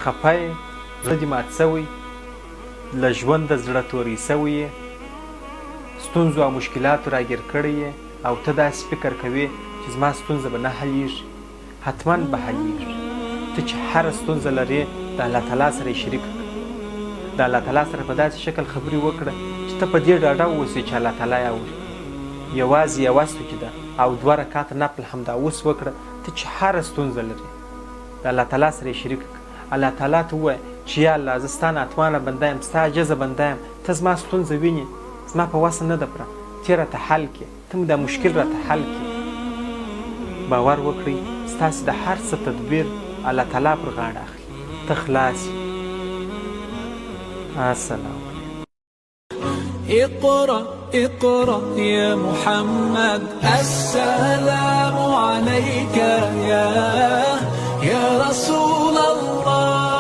خپه یې، زړه دې مات شوی، له ژونده زړه توری شوی یې، ستونزو او مشکلاتو راګیر کړی یې او ته داسې فکر کوې چې زما ستونزه به نه حلیږي. حتما به حلیږي. ته چې هره ستونزه لرې د الله تعالی سره یې شریکه کړه. د الله تعالی سره په داسې شکل خبرې وکړه چې ته په دې ډاډه واوسې چې الله تعالی یې اوري. یوازې یوه سجده او دوه رکعته نفل همدا اوس وکړه، ته چې هره ستونزه لرې د الله تعالی سره یې شریکه کړه. الله تعالی ته ووایه چې یا الله زه ستا ناتوانه بنده یم، ستا عاجزه بنده یم، ته زما ستونزه وینې، زما په وسه نه ده پوره، ته یې راته حل کړې. ته مو دا مشکل راته حل کړې. باور وکړئ ستاسې د هر څه تدبیر الله تعالی پر غاړه اخلي. ته خلاص یې. السلام علیکم. اقرأ اقرأ يا محمد السلام عليك يا يا رسول.